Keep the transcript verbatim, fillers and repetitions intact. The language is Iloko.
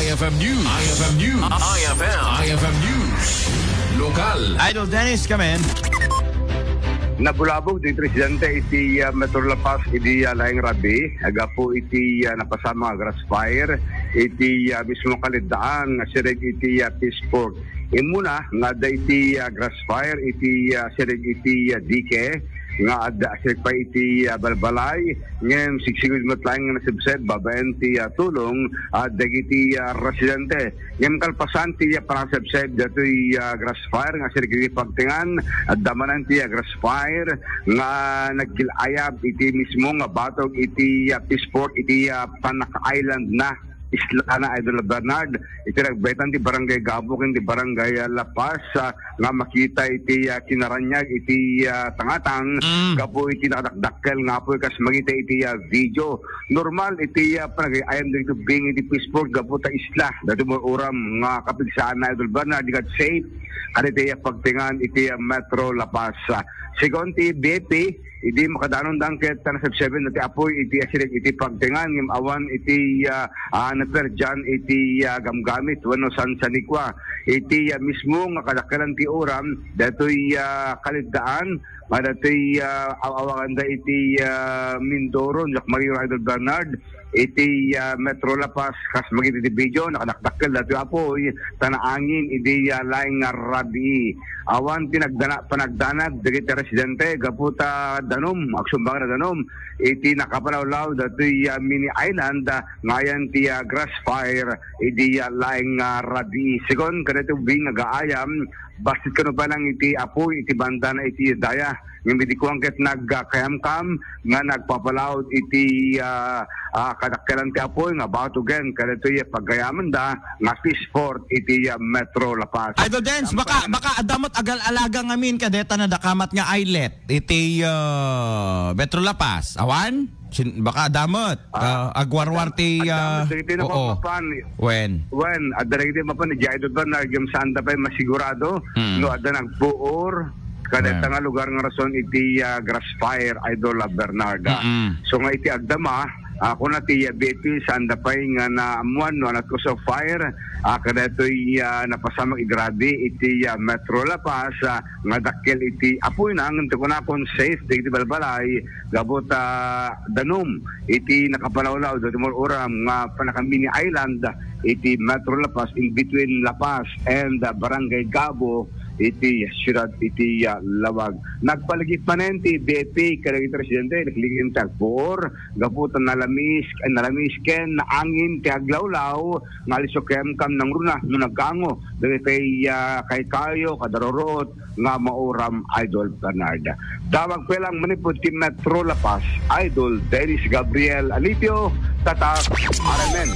I F M News. I F M News. I F M. I F M News. Lokal. Idol Dennis, come in. Nabulabog ti presidente iti, ah, Metro La Paz idi, ah, laeng rabii, gapu iti, ah, napasamak a grass fire iti, ah, mismo kaliddaan nga sirig iti, ah, Peace Fort. Immuna nga adda iti, ah, grass fire iti, ah, sirig iti, ah, dike nga adda sirig pay iti, ah, balbalay. Ngem sigsigud met laeng nga nasebseb babaen ti, ah, tulong, ah, dagiti, ah, residente. Ngem kalpasan ti, ah, panasebseb datoy, ah, grass fire nga sirig iti pagtengan, adda manen ti, ah, grass fire nga nagkil-ayab iti mismo nga batog iti, ah, Peace Fort iti, ah, Panac Island na isla na, Idol Bernard. Iti nagbayatan ti Barangay Gabo ken ti Barangay, ah, La Paz, ah, nga makita iti, ah, kinaraniag iti, ah, tangatang, Mm. gapu iti nakadakdakkel nga apoy kas makita iti, ah, video. Normal iti, ah, panagay-ayam dagiti ubing iti Peace Fort gapu ta isla. Dati mo uram nga kapigsaan na, Idol Bernard, di ket safe. Kadi iti, ah, pagtengan iti, ah, Metro La Paz. Ah, segun ti B P, idi makadanon dangket tan nasebseben dati apoy iti asirig iti pagtengan ngem awan iti, ah, ah, naperdian iti, ah, gamgamit wenno sansanikua. Iti, ah, mismo nga kadakkelan ti uram datoy, ah, kaliddaan nga datoy, ah, aw-awaganda iti, ah, Mindoro, Jack Mario, Idol Bernard, iti, ah, Metro La Paz, kas magiti video, nakadakdakkel datoy apoy, ta naangin idi, ah, laeng nga rabii. Awan ti nagdana-, panagdanag dagiti residente, gapu ta danum, agsumbang na danum, iti nakapalawlaw datoy, ah, mini island, ah, nga ayan ti, ah, grass fire, idi, ah, laeng nga rabii. Segun kadatoy ubing nga agaayam, bassit kano pa lang iti apoy, iti banda na iti daya. Ngem idi kuan ket nagkayamkam nga nagpapalaod iti, ah, ah, kadakkelan ti apoy nga batogen kadatoy pagayamenda nga Peace Fort iti, ah, Metro La Paz. Idol Dens, baka, baka adda met agal-alaga ngamin kadeta nadakamat nga islet iti, ah, Metro La Paz. Awan? Sin-, baka adda met, ah, agwarwar ti, ah, dagiti oo. Napapapan. Wen? Wen, adda dagiti mapan, di Idol Bernard, ngem saanda pay masigurado, mm, no adda nagbuor kadayta nga lugar nga rason iti, ah, grass fire, Idol, ah, Bernard, ah. Mm-mm. So nga iti agdama, ah, kuna ti, ah, B P, saanda pay nga naammuan no ania ti cause of fire, ah, kadaytoy, ah, napasamak idi rabii iti, ah, Metro La Paz, ah, nga dakkel iti apoyna, ngem ti kunakon safe dagiti balbalay, gapu ta danum iti nakapalawlaw dagiti uram nga panakamini island iti Metro La Paz, in between La Paz and, uh, Barangay Gabo iti siudad iti, uh, Laoag. Nagpaligip manen ti B P kadagiti residente, nagligin ti agbuor, gapu ta nalamis, eh, nalamis ken naangin ti aglawlaw nga aliso ken kam nangruna no naggango dagiti, ah, kaykayo, kadaruruot nga mauram, Idol Bernard. Dawag pay lang manipud ti Metro La Paz, Idol Dennis Gabriel Alipio, Tatak R M N.